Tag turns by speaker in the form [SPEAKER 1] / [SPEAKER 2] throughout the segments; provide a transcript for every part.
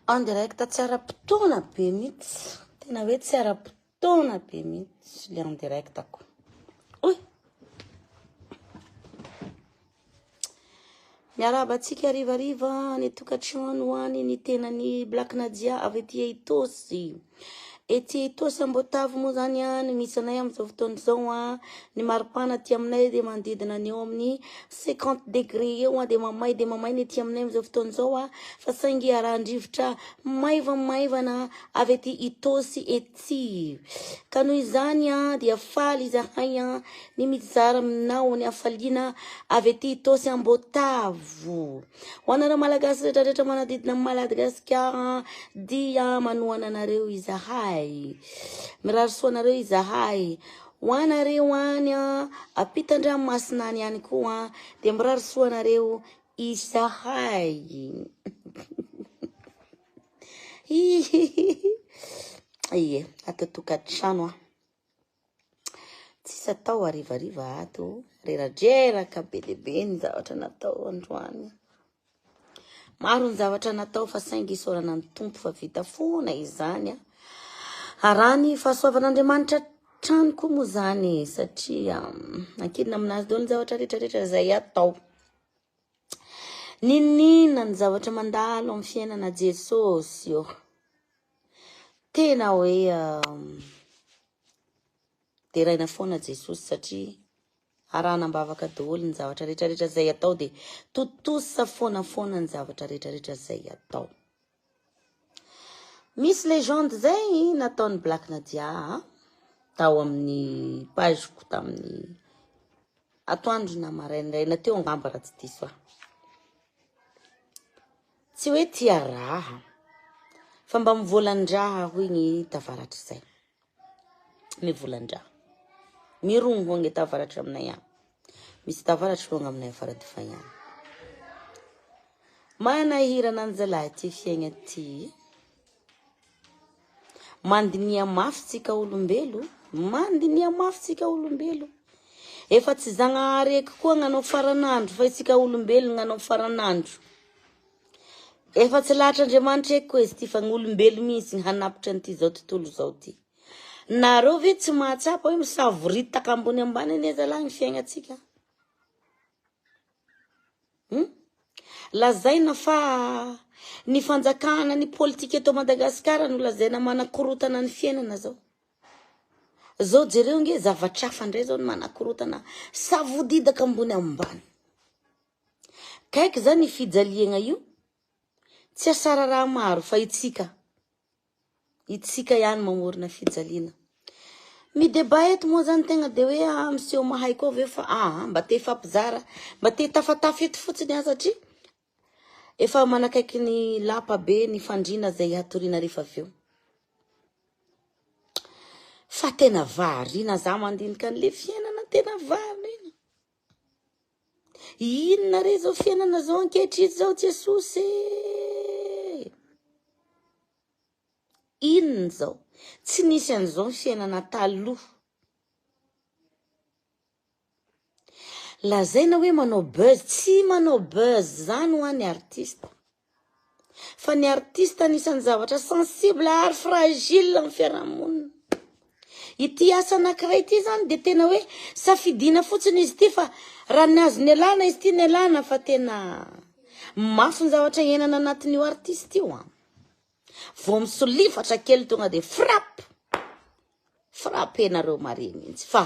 [SPEAKER 1] En direct tsy ara-potoana be mihitsy. Tena hoe tsy ara-potoana be mihitsy le en direct-ko. Oy! Miarahaba antsika harivariva any an-tokantrano any ny tenan'i Black Nadia avy aty Itaosy. Ety Itaosy Amboatavo moa zany no misy anay amin'izao fotoana izao. Ny maripana aty aminay dia manodidina ny eo amin'ny 50 degré eo dia mamay dia mamay ny aty aminay amin'izao fotoana izao fa saingy arahan-drivotra maivamaivana avy aty Itaosy ety. Ka noho izany dia faly izahay ny mizara aminao ny hafaliana avy aty Itaosy Amboatavo. Ho anareo Malagasy rehetra rehetra manodidina an'i Madagasikara dia manohana anareo izahay. Mirary soa anareo izahay. Ho anareo any ampitan-dranomasina any ihany koa dia mirary soa anareo izahay. Ie, ato tokantrano aho. Tsisy atao harivariva ato, reradreraka be dia be ny zavatra natao androany. Maro ny zavatra natao fa saingy isaorana ny Tompo fa vita foana izany. Araha ny fahasoavan'Andriamanitra hatrany koa moa izany satria ankinina aminazy daholo ny zavatra rehetrarehetra izay atao. Niniana ny zavatra mandalo amin'ny fiainana Jesosy ô. Tena hoe deraina foana Jesosy satria arahana am-bavaka daholo ny zavatra rehetrarehetra izay atao dia tontosa foana foana ny zavatra rehetrarehetra izay atao. Misy légende izay nataon'i Black Nadia tao amin'ny page-ko tamin'ny atoandro na maraindraina teo angamba raha tsy diso aho. Tsy hoe tia raha, fa mba mivolan-draha hoy ny tavaratra izay. Mivolan-draha. Mirongo ange tavaratra aminay any. Misy tavaratra tonga aminay Faradofay any. Manahirana ny zalahy ty fiaigna ty. Mandinia mafy tsika olombelo, mandinia mafy tsika olombelo. Efa tsy Zagnahary eky koa gnanao faran'andro fa itsika olombelo gnanao faran'andro. Efa tsy lahatr'Andriamanitra eky koa izy ty fa gn'olombelo mihitsy hanapitra an'ity zao tontolo zao ty. Nareo ve tsy mahatsapa hoe misavoritaka ambony ambany anie zalahy ny fiaignatsika? Hum? Lazaina fa ny fanjakana, ny politika eto Madagasikara no lazaina manakorotana ny fiainana zao. Zao jereo nge zavatra hafa ndray zao ny manakorotana savodidaka ambony ambany. Kaiky zany fijaliagna io tsy asara raha maro fa itsika. Itsika ihany mamorona fijaliana. Mi-debat eto moa zany tegna de hoe ah miseho mahay koa ve fa ah mba te hifampizara, mba te hitafatafa eto fotsiny aho satria efa manakaiky ny lapa be ny fandriana zay hatoriana rehefa avy eo. Fa tena variana za mandinika an'le fiainana, tena variana. Inona re zao fiainana zao ankehitriny zao Jesosy e? Inona zao? Tsy nisy an'izao ny fiainana taloha. Lazaina hoe manao buzz, tsy manao buzz zany ho an'ny artiste. Fa ny artiste anisan'ny zavatra sensible ary fragile amin'ny fiarahamonina. Ity asa anankiray ity zany dia tena hoe safidiana fotsiny izy ity fa raha ny azo nialana izy ity nialana fa tena mafy ny zavatra iainana anatin'io artiste io an. Vao misolifatra kely tonga dia frappe. Frappenareo mare mihitsy fa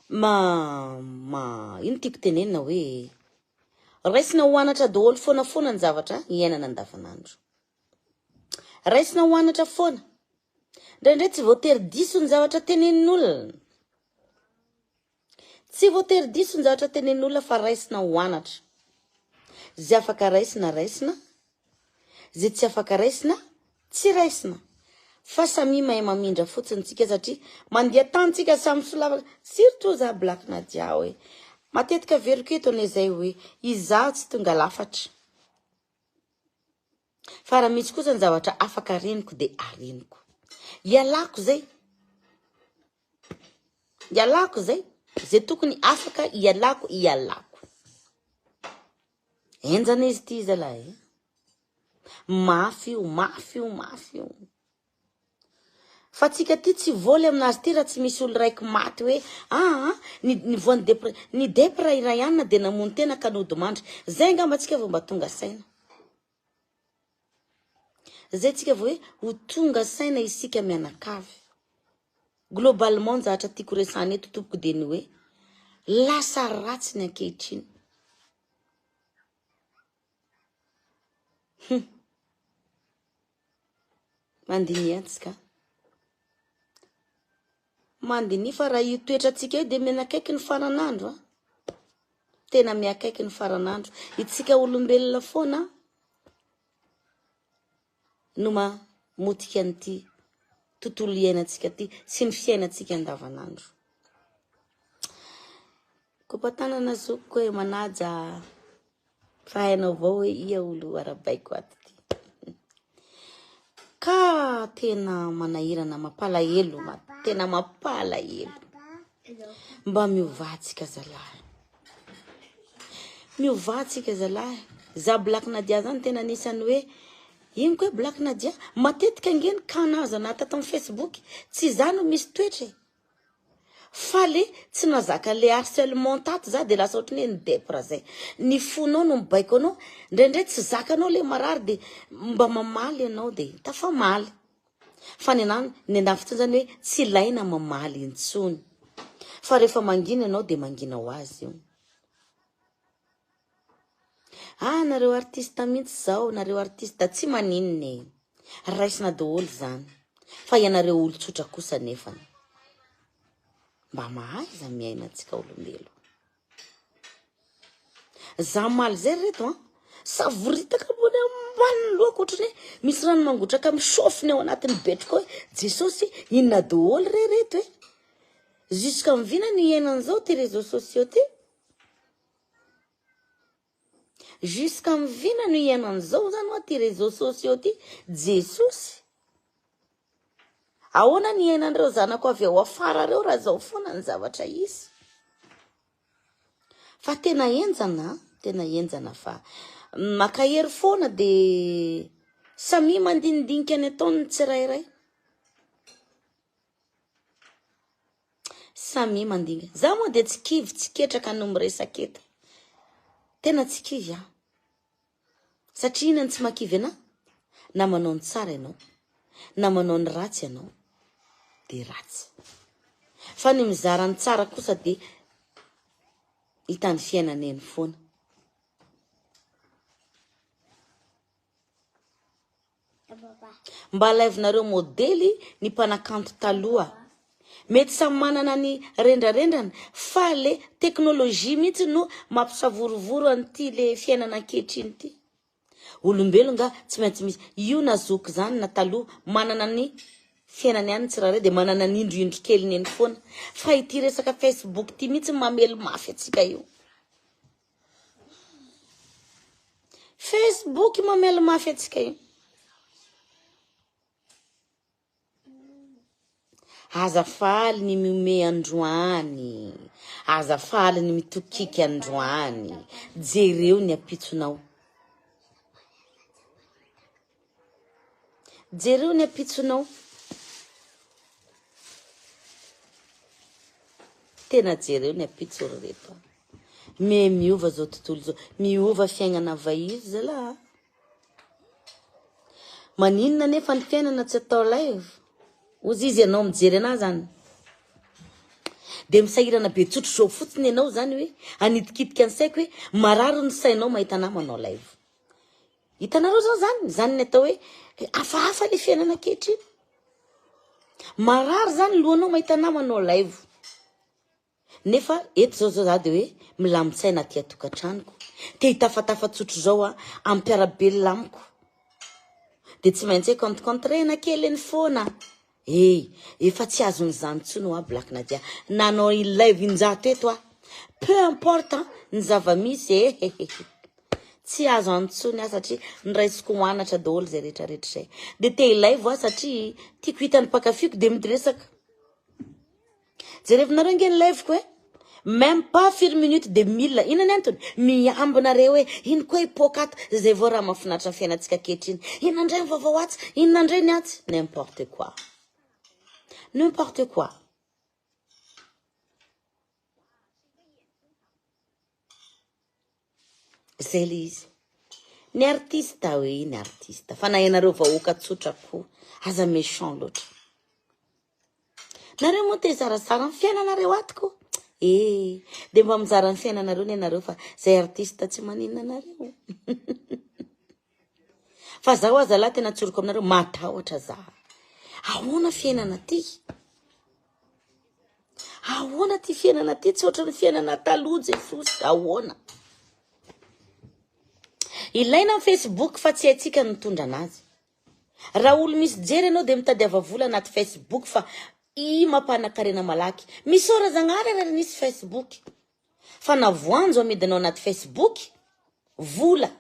[SPEAKER 1] ma ma ino tiako tenenina hoe Raisina ho anatra daholo foana foana ny zavatra iainana andavanandro. Raisina ho anatra foana. Indraindray tsy voatery diso ny zavatra tenenin'olona. Tsy voatery diso ny zavatra tenenin'olona fa raisina ho anatra. Izay afaka raisina raisina, Zay tsy afaka raisina tsy raisina fa samia mahay mamindra fotsiny tsika satria mandia tany tsika samy solafaka surtout za Black Nadia hoe matetika averiko eto anie zay hoe izaho tsy tonga lafatra fa raha misy kosa ny zavatra afaka areniko de areniko ialako zay ialako zay zay tokony afaka ialako ialako Henjana izy ity zalahy. Mafy io, mafy io, mafy io. Fa tsika ty tsy voly aminazy ty raha tsy misy olo raiky maty hoe aa ny ny voan'ny depre ny depre iray anina de namono tena ka nodimandry. Zay angamba tsika vao mba tonga saina. Zay tsika vao hoe ho tonga saina isika mianakavy. Globalement ny zavatra tiako resahana eto tompoko de ny hoe lasa ratsy ny ankehitriny. Hum. Mandiniha antsika. Mandiniha fa raha io toetrantsika io dia mianakaiky ny faran'andro a. Tena miakaiky ny faran'andro. Itsika olombelona foana no mamotika an'ity tontolo iainantsika ity sy ny fiainantsika andavanandro. Kopa-tanana zokiko e, manaja. Fa hainao avao hoe ia olo arabaiko ato ty. Ka tena manahirana mampalahelo, tena mampalahelo. Mba miovà tsika zalahy. Miovà tsika zalahy. Za Black Nadia zany tena anisan'ny hoe ino koa Black Nadia? Matetika ange ny cas nahazo anah tato amin'ny Facebook, tsy za no misy toetra e. Fa le tsy nazaka le harcèlement tato za de lasa ohatran'ny hoe ni-depre zay. Ny fonao no mibaiko anao, indraindray tsy zakanao le marary de mba mamaly ianao de tafamaly. Fa ny anah ny anah fotsiny zany hoe tsy ilaina mamaly intsony. Fa rehefa mangina ianao de mangina ho azy io. Ah nareo artiste mihitsy zao, nareo artiste tsy maninona e. Raisina daholo zany. Fa ianareo olon-tsotra kosa nefany. Mba mahaiza miaina antsika olombelo. Za maly zay ry reto an. Savoritaka ambony ambany ny lohako ohatran'ny hoe misy rano mangotraka misôfina ao anatin'ny betroko ao hoe Jesosy inona daholo re reto e. Jusqu'à ny hiainan'izao ty réseaux sociaux ty? Jusqu'à mivina no hiainan'izao zany hoa ty réseaux sociaux ty Jesosy. Ahoana ny hiainan'ireo zanako avy ao afara reo raha zao foana ny zavatra hisy. Fa tena henjana, tena henjana fa makahery foana de samia mandinidinika ny ataony ny tsirairay. Samia mandinga. Za moa dia tsy kivy, tsy ketraka no miresaka eto. Tena tsy kivy aho. Satria inona no tsy mahakivy anah? Na manao ny tsara ianao, na manao ny ratsy ianao, dia ratsy. Fa ny mizara ny tsara kosa dia hitan'ny fiainana eny foana. Mba alaivinareo modely ny mpanakanto taloha. Mety samy manana ny rendrarendrany fa le technologie mihitsy no mampisavorovoro an'ity le fiainana ankehitriny ity. Olombelona nga tsy maintsy misy io na zoky zany na taloha manana ny fiainany ihany ny tsirairay dia manana ny indroindro keliny eny foana. Fa ity resaka Facebook ity mihitsy mamely mafy antsika io. Facebook mamely mafy antsika io. Aza faly ny mihomehy androany. Aza faly ny mitokiky androany. Jereo ny ampitsonao. Jereo ny ampitsonao. Tena jereo ny ampitso ry reto. Me miova zao tontolo zao. Miova fiainana vahiny zalahy. Maninona nefa ny fiainana tsy atao live? Ozy izy ianao mijery anahy zany. Dia misahirana be tsotro zao fotsiny ianao zany hoe hanitikitika ny saiko hoe marary ny sainao mahita anahy manao live. Hitanareo zao zany, zany ny atao hoe hafahafa le fiainana ankehitriny. Marary zany lohanao mahita anah manao live. Nefa eto zao zao za de hoe milamin-tsaina aty an-tokantranoko. Te hitafatafa tsotro zao aho amin'ny mpiara-belona amiko. De tsy maintsy hoe contre-contrena kely eny foana. Hey, efa tsy azon'izany intsony hoa Black Nadia. Nanao live injato eto aho. Peu importe ny zava-misy e. Tsy azo antsony aho satria noraisiko ho anatra daholo izay rehetra rehetra izay. Dia te hi-live aho satria tiako hitan'ny mpankafiko dia miresaka. Jerevinareo ange ny live-ko e. Même pas firy minute de mille. Inona ny antony? Miambina re hoe ino koa hipoaka ato. Zay vao raha mahafinaritra ny fiainantsika ankehitriny. Inona indray ny vaovao atsy? Inona indray ny atsy? N'importe quoi. N'importe quoi. Zay le izy. Ny artiste oui, ny artiste. Fa na ianareo vahoaka tsotra koa, aza méchant loatra. Nareo moa te hizarazara ny fiainanareo ato ko. Eh, de mba mizara ny fiainanareo ny anareo fa zay artiste tsy maninona anareo. Fa zaho aza lahy tena tsoriko aminareo, matahotra za. Ahoana fiainana ty? Ahoana ty fiainana ty? Tsy ohatran'ny fiainana taloha Jesosy. Ahoana? Ilaina ny Facebook fa tsy haintsika ny mitondra anazy. Raha olo misy jery ianao dia mitadiava vola anaty Facebook fa i mampanakarena malaky. Misaora Zagnahary ary nisy Facebook. Fa na voanjo amidinao anaty Facebook, vola.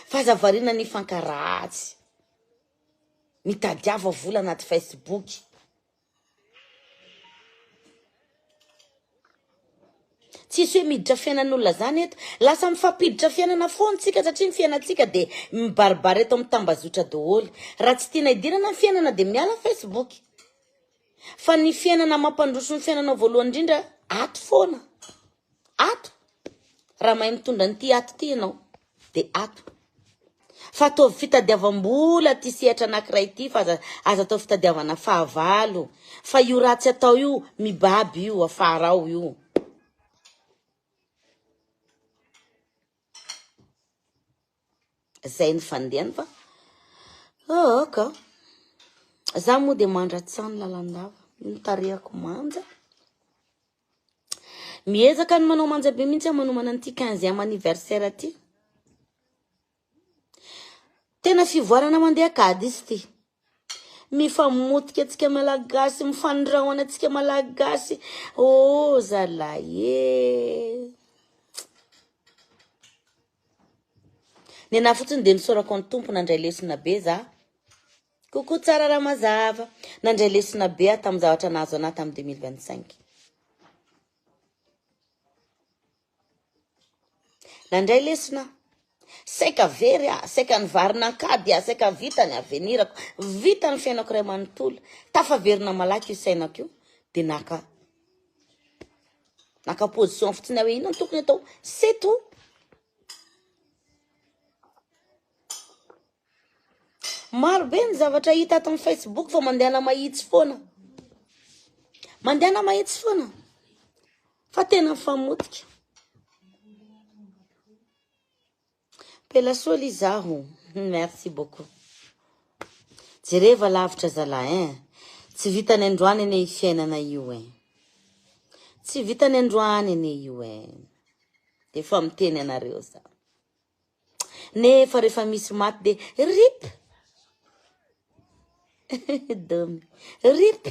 [SPEAKER 1] Fa aza variana ny hifankaratsy. Mitadiava vola anaty Facebook. Tsisy hoe miditra fiainan'olona zany eto. Lasa mifampiditra fiainana foana tsika satria ny fiainantsika dia mibaribary eto amin'ny tambazotra daholo. Raha tsy tiana hidirana ny fiainana dia miala Facebook. Fa ny fiainana mampandroso ny fiainanao voalohany indrindra ato foana. Ato. Raha mahay mitondra an'ity ato ity ianao dia ato. Fa ataovy fitadiavam-bola ity sehatra anankiray ity fa aza aza atao fitadiavana fahavalo. Fa io ratsy atao io mibaby io afara ao io. Zay ny fandehany fa oh, ka. Za moa dia mandratsano lalandava. Io ny tarehako manja. Miezaka ny manao manja be mihitsy aho manomana an'ity quinzième anniversaire ity. Tena fivoarana mandeha kady izy ity. Mifamotika antsika malagasy, mifandrahona antsika malagasy. Oh zalahy e. Ny anahy fotsiny dia nisaorako ny Tompo nandray lesona be za. Coucou tsara raha mazava. Nandray lesona be aho tamin'ny zavatra nahazo anahy tamin'ny 2025. Nandray lesona aho. Saika very aho, saika nivarina an-kady aho, saika vita ny avenirako, vita ny fiainako iray manontolo. Tafaverina malaky io sainako io dia naka naka position fotsiny aho hoe inona no tokony atao. C'est tout. Maro be ny zavatra hita ato amin'ny Facebook fa mandehana mahitsy foana. Mandehana mahitsy foana. Fa tena mifamotika. Pelasoly izaho. Merci beaucoup. Jereva lavitra zalahy hein. Tsy vitany androany anie io fiainana io hein. Tsy vitany androany anie io hein. Efa miteny anareo za. Nefa rehefa misy maty dia rip. Domy. Rip.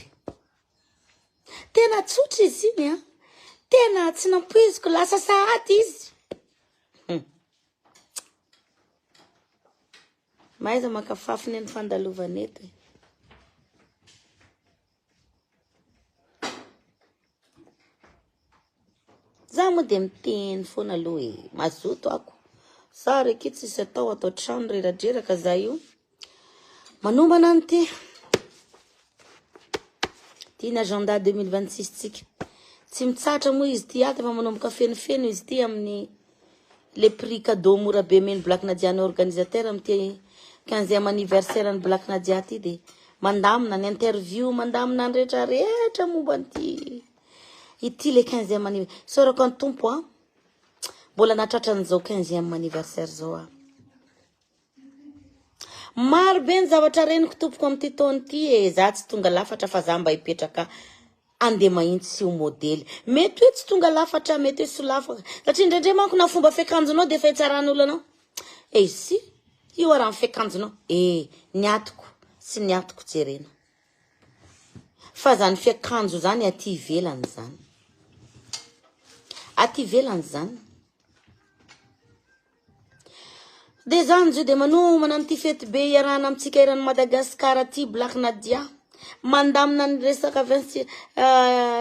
[SPEAKER 1] Tena tsotra izy iny an. Tena tsy nampoiziko lasa sahady izy. Hmm. Mahaiza maka fafiny ny fandalovana eto e. Za moa dia miteny foana aloha e, mazoto ako. Za ry akia tsisy atao ato an-trano reradreraka za io. Manombana an'ity. Ty ny agenda 2026 tsika. Tsy mitsahatra moa izy ity ato efa manomboka fenofeno izy ity amin'ny le prix cadeau mora be meno Black Nadia ny organisateur amin'ity 15e anniversaire ny Black Nadia ty dia mandamina ny interview mandamina ny rehetra rehetra momba an'ity ity le 15e anniversaire. Isaorako an'i Tompo a. Mbola nahatratra an'izao 15e anniversaire zao aho. Maro be ny zavatra reniko tompoko amin'ity taona ity e, za tsy tonga lafatra fa za mba hipetraka andeha mahitsy sy ho modely. Mety hoe tsy tonga lafatra, mety hoe solafaka, satria indraindray manko na fomba fiakanjonao dia efa hitsaran'olona anao. Eh si, io ara ny fiakanjonao. Eh, ny atiko sy ny atiko jerena. Fa zany fiakanjo zany aty ivelany zany. Aty ivelany zany. Dia zany zao dia manomana an'ity fety be iarahana amintsika eran'i Madagasikara ity Black Nadia. Mandamina ny resaka vingt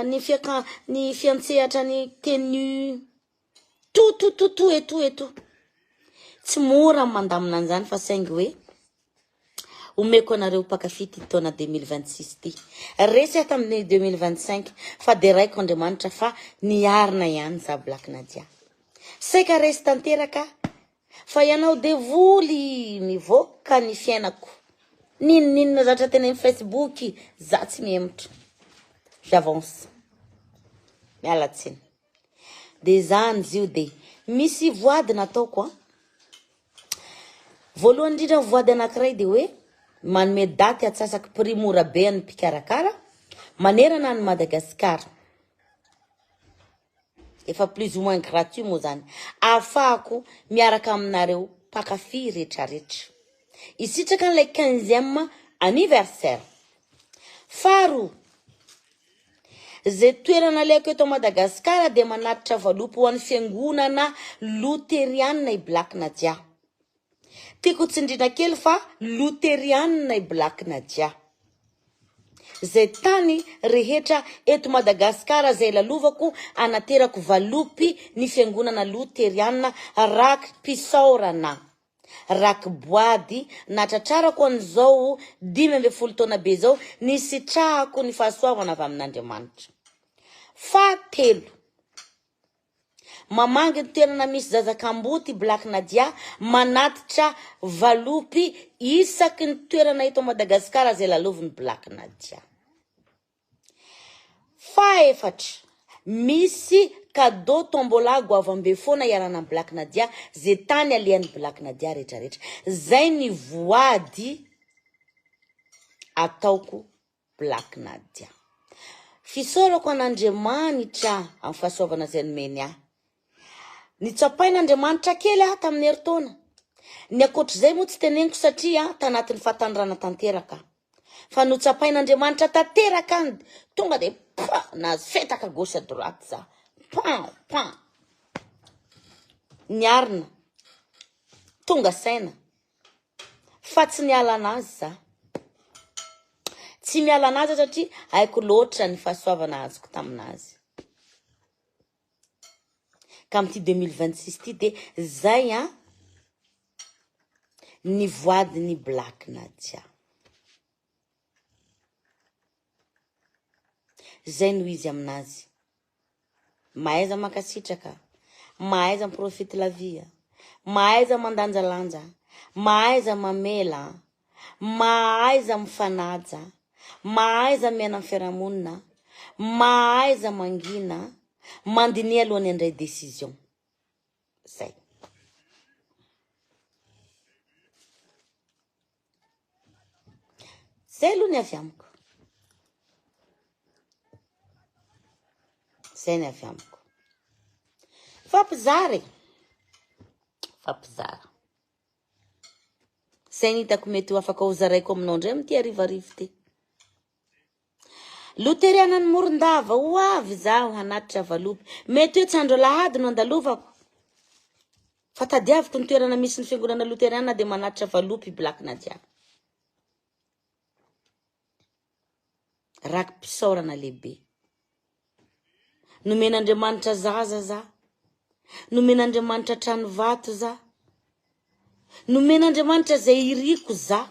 [SPEAKER 1] ny fiaka ny fiantsehatra ny tenue tout tout tout tout et tout et tout. Tsy mora ny mandamina an'izany fa saingy hoe omeko anareo mpankafy ity taona 2026 ity. Resy aho tamin'ny 2025 fa deraiko Andriamanitra fa niarina ihany za Black Nadia. Saika resy tanteraka aho Fa ianao devoly mivoaka ny fiainako. N'inon'inona zatra teny amin'ny Facebook, za tsy mihemotra. J'avance. Miala tsiny. De zany izy io de misy voady nataoko an. Voalohany indrindra ny voady anankiray de hoe manome daty atsasaky prix mora be an'ny mpikarakara manerana an'i Madagasikara. Efa plus ou moins gratuit moa zany. Ahafahako miaraka aminareo mpankafy retraretra. Hisitraka an'ilay quinzième anniversaire. Faharoa, izay toerana aleako eto Madagasikara dia manatitra valopy ho an'ny fiangonana loterianina i Black Nadia. Tiako tsindrina kely fa loterianina i Black Nadia. Zay tany rehetra eto Madagascar zay lalovako anaterako valopy ny fiangonana loterianina raki-pisaorana raki-boady natratrarako an'izao 15 taona be zao nisitrahako ny fahasoavana avy amin'Andriamanitra. Fahatelo. Mamangy ny toerana misy zaza kamboty i Black Nadia, manatitra valopy isaky ny toerana eto Madagasikara izay lalovin'i Black Nadia. Fahaefatra, misy cadeau tombola goavambe foana iarahana amin'i Black Nadia, ze tany alehan'i Black Nadia retraretra. Zay ny voady ataoko Black Nadia. Fisaorako an'Andriamanitra amin'ny fahasoavana izay nomeny ahy. Nitsapain'Andriamanitra kely aho tamin'ny herintaona. Ny ankoatr'izay moa tsy teneniko satria tanatin'ny fahatanorana tanteraka aho. Fa notsapain'Andriamanitra tanteraka aho, tonga dia pa, nahazo fetaka gauche à droite za. Pan, pan. Niarina. Tonga saina. Fa tsy niala anazy za. Tsy miala anazy satria haiko loatra ny fahasoavana azoko taminazy. Ka amin'ity 2026 ity dia zay an ny voadin'i Black Nadia. Zay no izy aminazy. Mahaiza mankasitraka, mahaiza mi-profite la vie, mahaiza mandanjalanja, mahaiza mamela, mahaiza mifanaja, mahaiza miaina amin'ny fiarahamonina, mahaiza mangina, mandiniha alohan'ny handray décision. Zay. Zay aloha ny avy amiko. Zay ny avy amiko. Fampizara e. Fampizara. Zay ny hitako mety ho afaka ho zaraiko aminao indray amin'ity harivariva ity. Loterianan'i Morondava, ho avy izaho hanatitra valopy. Mety hoe tsy andro alahady no andalovako. Fa tadiaviko ny toerana misy ny fiangonana loteriana dia manatitra valopy i Black Nadia. Raki-pisaorana lehibe. Nomen'Andriamanitra zaza za. Nomen'Andriamanitra trano vato za. Nomen'Andriamanitra izay iriko za.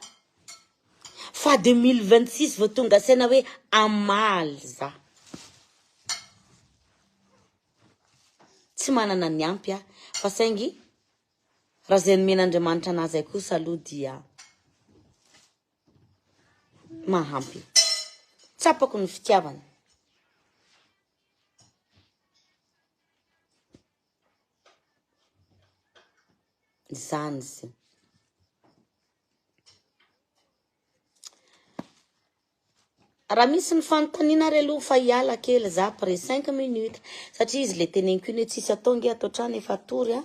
[SPEAKER 1] Fa 2026 vao tonga saina hoe amaly za. Tsy manana ny ampy aho fa saingy raha izay nomen'Andriamanitra anahy izay kosa aloha dia mahampy. Tsapako ny fitiavana. Izany izy. Raha misy ny fanontaniana ary aloha fa hiala kely za après 5 minutes satria izy le teneniko iny hoe tsisy atao nge ato an-trano efa hatory a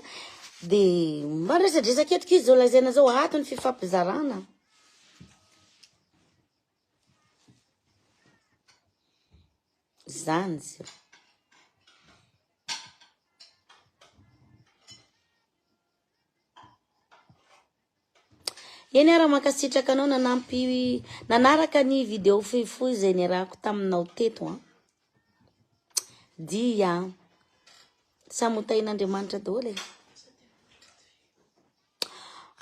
[SPEAKER 1] de mba resadresaka eto k'izy zao lazaina zao ato ny fifampizarana. Zany izy io. Eny ara mankasitraka anao nanampy nanaraka ny vidéo fohifohy izay niarahako taminao teto an. Dia samy ho tahin'Andriamanitra daholo e.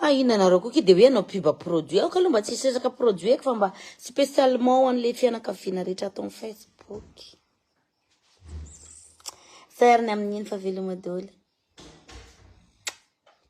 [SPEAKER 1] Ah, inona nareo koa ki de hoe hanao pub produit. Aoka aloha mba tsy hisy resaka produit eky fa mba spécialement ho an'le fianakaviana rehetra ato amin'ny Facebook. Zay ary ny amin'iny fa veloma daholo.